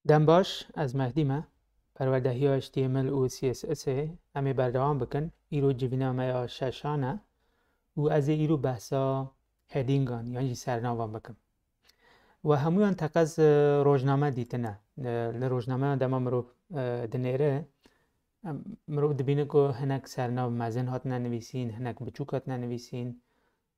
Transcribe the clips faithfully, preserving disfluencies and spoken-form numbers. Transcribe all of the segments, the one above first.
Dem baş, ez Mehdî me. Perwerdehiya H T M L û C S S ê em ê berdewam bikin. Îro civîna me ya şeşan e û ez ê îro behsa headingan yan jî sernavan bikim. We hemûyan teqez, e, rojname dîtine. E, li rojnameyan dema mirov, e, dinêre, em, mirov dibîne ku hinek sernav mezin hatine nivîsîn, hinek biçûk hatine nivîsîn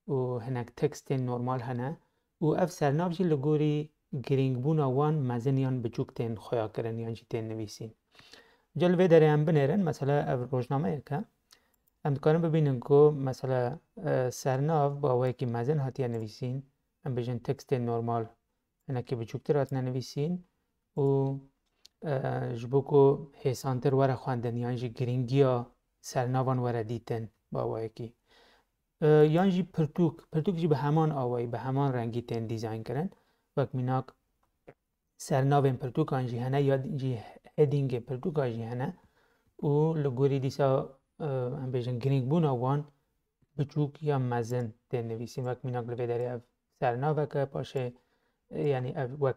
û hinek tekstên normal hene û ev sernav jî li gorî girîngbûna wan mezin yan biçûk tên xweyakirin yan jî tên nivîsîn. Ca li vê derê em binêrin, mesela ev rojnameyek e. Em dikarin bibînin ku mesela, e, sernav bi awayekî mezin hatiye nivîsîn, em bêjin tekstên normal hinekî biçûktir hatine nivîsîn û, e, ji bo ku hêsantir were xwendin yan jî girîngiya sernavan were dîtin bi awayekî. E, yan jî pirtûk, pirtûk jî bi heman awayî, bi heman rengî tên dîzayn kirin. Wek mînak sernavên pirtûkan jî hene ya jî headingên pirtûka jî hene û li gorî dîsa, e, em bêjin girîngbûna wan biçûk ya mezin tên nivîsîn. Wek mînak li vê derê ev sernavek e, paşê, e, yanî ev wek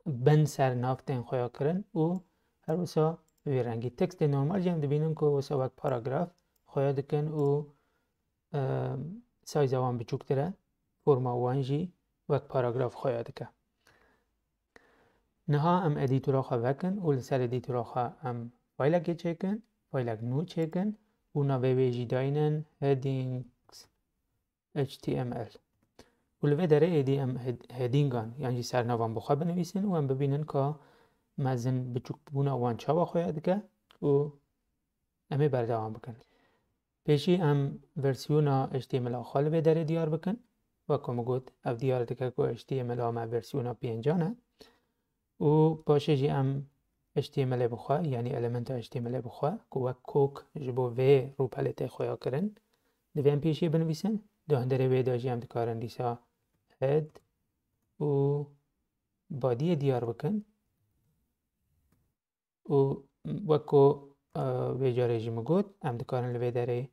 bin sernav tên xweyakirin û her wisa vê rengî. Tekstê normal jî em dibînin ku wisa wek paragraf xweya dikin û, e, sayza wan biçûktir e, forma wan jî wek paragraf xweya dike. Niha em edîtora xwe vekin û li ser edîtora xwe em faylekê çêkin, faylek nû çêkin û navê wê jî daynin headings H T M L. Û li vê derê êdî em head-, headingan yan jî sernavan bi xwe binivîsin û em bibînin ka mezin biçûkbûna wan çawa xweya dike û em ê berdewam bikin. Pêşî em versiyona H T M L a xwe li vê derê diyar bikin. Wek ku min got, ev diyar dike ku H T M L a me versiyona pêncan e. Û paşê jî em H T M L ê bi xwe, yanî elementa H T M L ê bi xwe, ku wek kok ji bo vê rûpelê tê xweya kirin, divê em pêşiyê binivîsin. Di hundirê wê de jî em dikarin dîsa head û bodyê diyar bikin. Û wek ku, e, vê carê jî min got, em dikarin li vê derê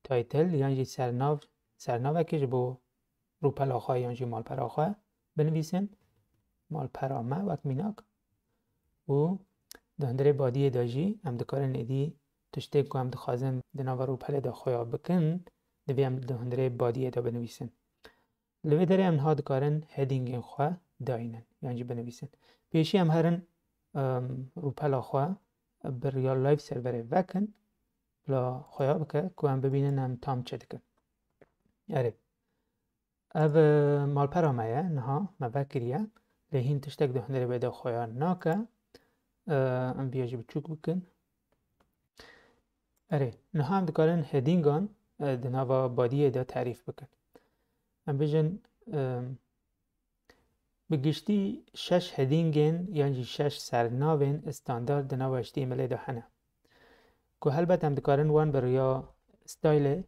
title yan jî sernav, sernavekê ji bo rûpela xwe yan jî malpera xwe binivîsin. Malpera me wek mînak. Û di hundirê bodyê de jî em dikarin êdî tiştê ku em dixwazin di nava rûpelê de xweya bikin, divê em di hundirê bodyê de binivîsin. Li vê derê em niha dikarin headingên xwe dayînin, yan jî binivîsin. Pêşî em herin, em, rûpela xwe bi riya live serverê vekin, bila xweya bike ku em bibînin em tam çi dikin. Erê. Ev, e, malpera me ye, niha me vekiriye. Lê hîn tiştek di hundirê wê de xweya nake. E, em viya jî biçûk bikin. Erê, niha em dikarin headingan, e, di nava bodyê de terîf bikin. Em bêjin, e, bi giştî şeş headingên yan jî şeş sernavên standard di nava H T M L ê de hene. Ku helbet em dikarin wan bi riya style,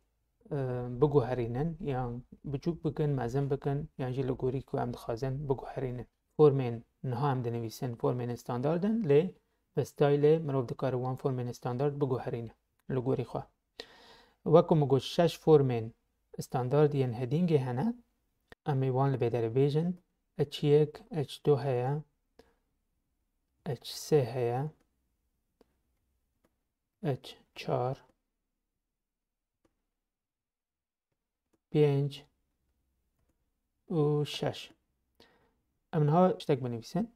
e, biguherînin, yan biçûk bikin, mezin bikin, yan jî li gorî ku em dixwazin biguherînin. Formên niha em dinivîsin, formên standard in, lê bi style mirov dikare wan formên standard biguherîne li gorî xwe. Wek ku min got, şeş formên standard yên headingê hene. Em ê wan li vê derê bêjin. H yek, H du heye, H sê heye, H çar, pênc û şeş. Em niha tiştek binivîsin.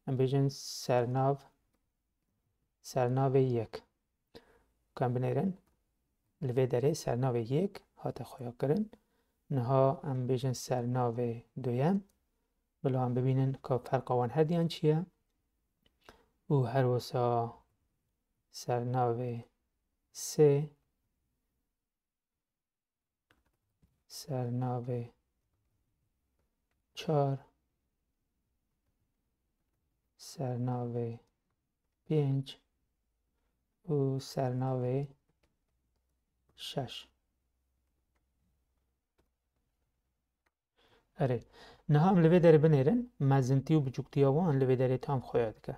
Em bêjin sernav, sernavê yek. Ka em binêrin, li vê derê sernavê yek hate xweya kirin. Niha em bêjin sernavê duyem. Bila em bibînin ka ferqa wan herdiyan çi ye. Û her wisa sernavê sê, sernavê çar, sernavê pênc û sernavê şeş. Erê, niha em li vê derê binêrin, mezintî û biçûktiya wan li vê derê tam xweya dike.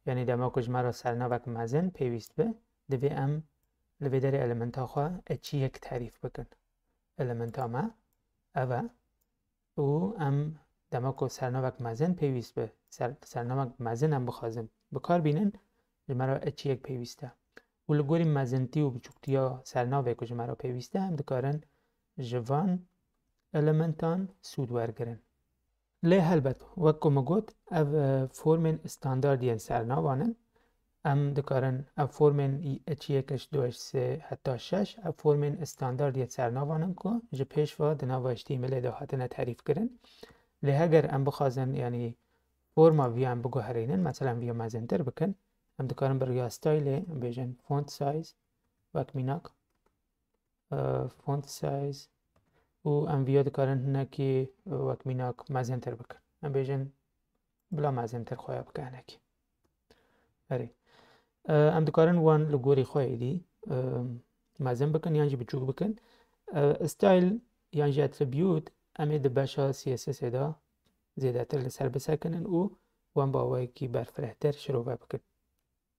Yanî dema ku ji me re sernavek mezin pêwîst be, divê em li vê derê elementa xwe H yek terîf bikin. Elementa me ev e û em dema ku sernavek mezin pêwîst be, ser, sernavek mezin em bixwazin bi kar bînin, ji me re eçiyek pêwîst e. Û li gorî mezintî û biçûktiya sernavê ku ji me re pêwîst e, em dikarin ji van elementan sûd wergirin. Lê helbet, wek ku min got, ev, e, formên standard yên sernavan in. Em dikarin ev formên eçiyek, eç du, eç sê heta şeş, ev formên standard yên sernavan in ku ji pêş ve di nava H T M L de hatine terîf kirin. Lê heger em bixwazin, yanî forma viya em biguherînin, mesela em viya mezintir bikin, em dikarin bi riya style, em bêjin font size, wek mînak, e, font size û em viya dikarin hinekî, e, wek mînak mezintir bikin. Em bêjin bila mezintir xwe ya bike hinekî. Erê. E, em dikarin wan li gorî xwe êdî, e, mezin bikin yan jî biçûk bikin. E, style yan jî attribute em ê di beşa C S S ê de zêdetir li ser bisekinin û wan bi awayekî berfirehtir şirove bikin.